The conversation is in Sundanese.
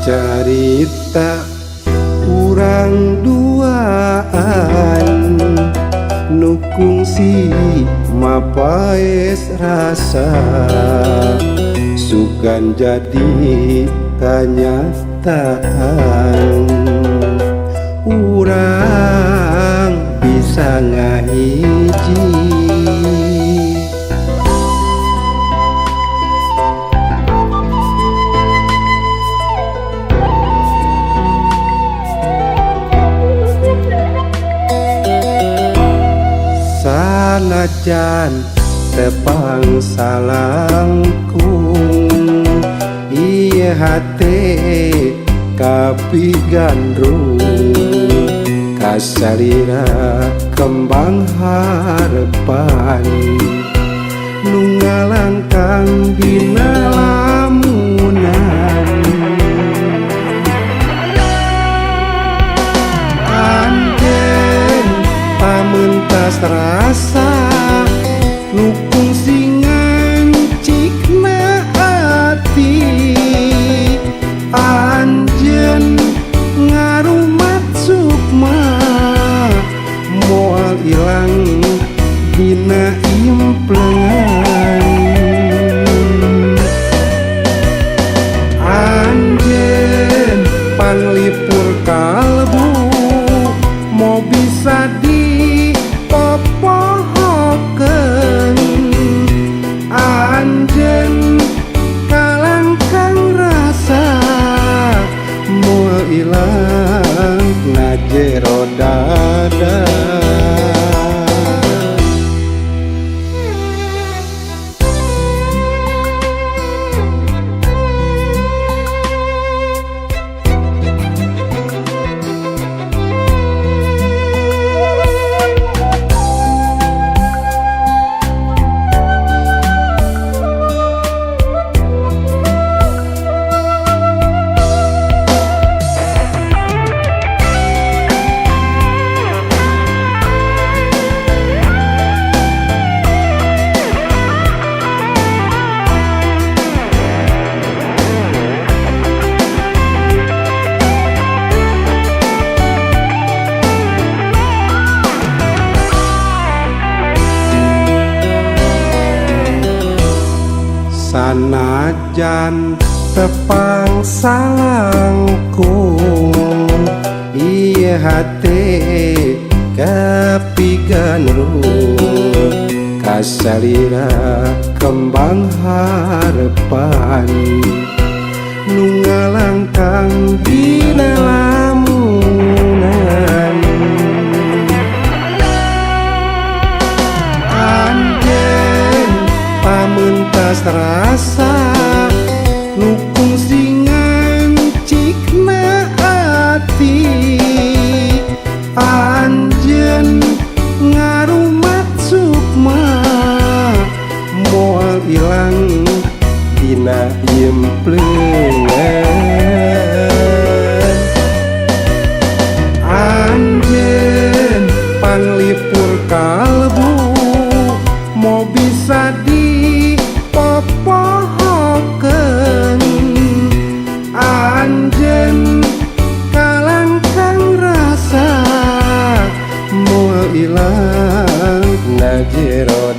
Carita urang duaan nu kungsi mapaes rasa sugan jadi kanyataan urang bisa ngahiji. Sanajan tepang salangkung ieu hate kapigandrung kasalira kembang harepan nu ngalangkang dina lamunan. Anjeun pamentas rasa nu kungsi ngancikna ati, anjeun ngarumat sukma moal ilang dina implengan. Anjeun panglipur kalbu mo bisa dipopohokeun, anjeun kalangkang rasa moal ilang na jero dada. Sanajan tepang salangkung ieu hate kapigandrung kasalira kembang harepan nu ngalangkang dina lamunan. Anjeun pamentas rasa nu kungsi ngancikna ati, anjeun ngarumat sukma moal ilang dina implengan. Anjeun panglipur kalbu mo bisa dipopohokeun, anjeun kalangkang rasa moal ilang na jero.